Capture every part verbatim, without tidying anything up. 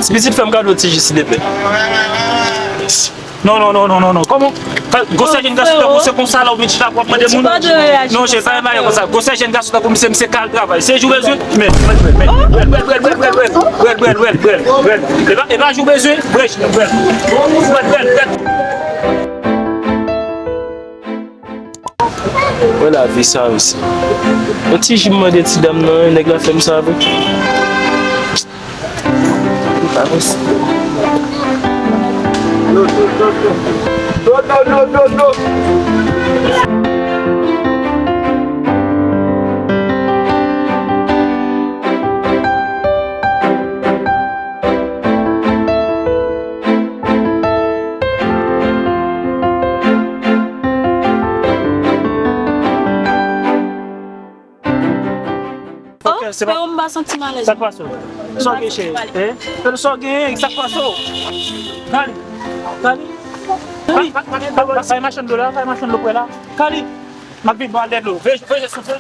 Pitit, fè m kado ti ji silvouplè. Non, non, non, non, non, non. Kòman? Gwosè jèn gason tankou se konsa la ou vin chita pou ap mande moun? Non, je pa yon bagay konsa. Gwosè jèn gason tankou misye, misye ka al travay. Se jou bezwen. Men, men, men, men. Brèl, brèl, brèl. E pa, e pa jou bezwen. Brèl, brèl. Brèl, brèl, brèl. Wè lavi sa wi. Yon ti ji m mande ti dam nan, nèg la fè m sa vre. Li pa konsa. Oh, frè, m pa santi m alèz. Sa k pase w? Sa w gen, cheri? Sa w gen? Sa k pase w? Kali. Kali. Kali. Kali. Kali. Kali. Kali. M ap vin ba w dlo. Veye, veye sou fè.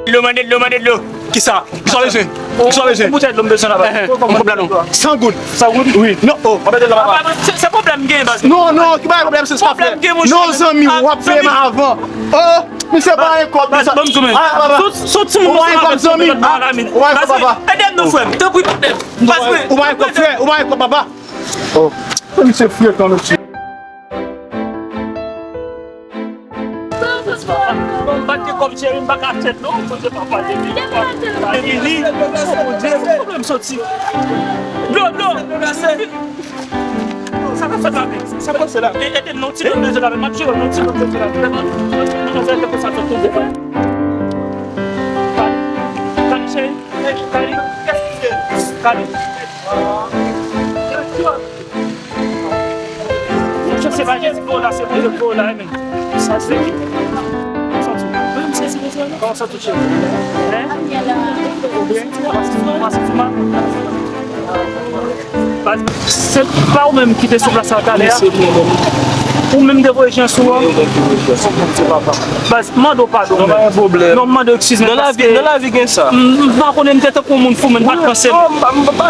Dlo, mande dlo, mande dlo. Kisa? Kisa w bezwen? Kisa w bezwen? Yon boutèy dlo m bezwen la, papa. Yon kòb la non. San goud. San goud? Wi. Non, oh, w ap mete dlo, papa. Se, se pwoblèm m gen, baz. Non, non, ki bagay pwoblèm, se sa fè. Non, zanmi, w ap peye m avan. Oh, misye pa gen kòb, sa. Ban m zoumen. Ah, papa. Sou, sou timoun ou pa gen kòb, zanmi. Ou pa gen kòb, papa. Ede m non, frè m. Tanpri, papa. Ou pa gen kòb, frè. Ou pa gen kòb, papa. Oh. Misye frekan, mesye. M pa t gen kòb, cheri, m pa ka achte dlo. Bondye papa, depi, depi li, oh, Bondye, kote m soti? Dlo, dlo. Sa k ap fèt la menm? Sa k pase la? E, ede m non, ti dlo m bezwen la menm. M ap jere non, ti dlo m bezwen la menm. Kali, Kali, cheri. Kali. Kali. Monchè, se pa Jezi ki la, se Bondye ki la, amen. Sa se. Kòman w santi w, cheri? Hein? Ou byen? Ou pa santi mal? Se pa ou menm ki te sou plas la talè a? Ou menm te voye jan sou an? Baz, m mande w padon. Non, pa gen pwoblèm. Non, m mande w eskiz, men paske nan lavi gen sa. M, m pa konnen, m te tankou yon moun fou, men m pa t panse.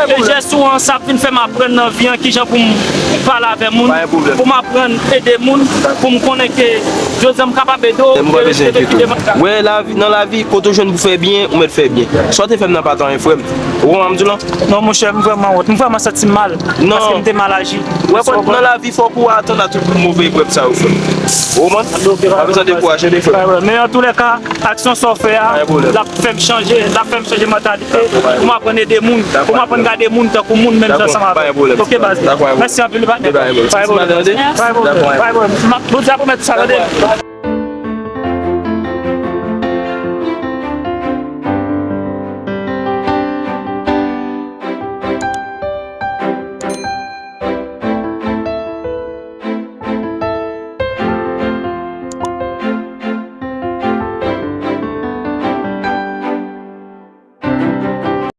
E jès ou an, sa ap vin fè m aprann nan vi an kijan pou m pale avè moun, pou m aprann ede moun, pou m konnen ke jodi a m kapab ede w, ede kite m. Wè, lavi, nan lavi, kote w jwenn pou fè byen, ou mèt fè byen. Sa w te fè m nan pa t anyen, frè m. Ou konprann sa m di w lan? Non, monchè, m vrèman wont. M vrèman santi m mal. Paske m te mal aji. Wè, nan lavi, fòk ou atann a tout move eprèv sa yo, frè m. Ou konprann? Pa bezwen dekouraje, frè m. Men antoulèka, aksyon sa w fè a, l ap fè m chanje, l ap fè m chanje mantalite, pou m aprann ede moun, pou m aprann gade moun tankou moun, menm jan ansanm avè w. Ok, baz. Mèsi anpil, patnè. Pa gen pwoblèm. Pa gen pwoblèm. Bondye ap remèt sa, tande.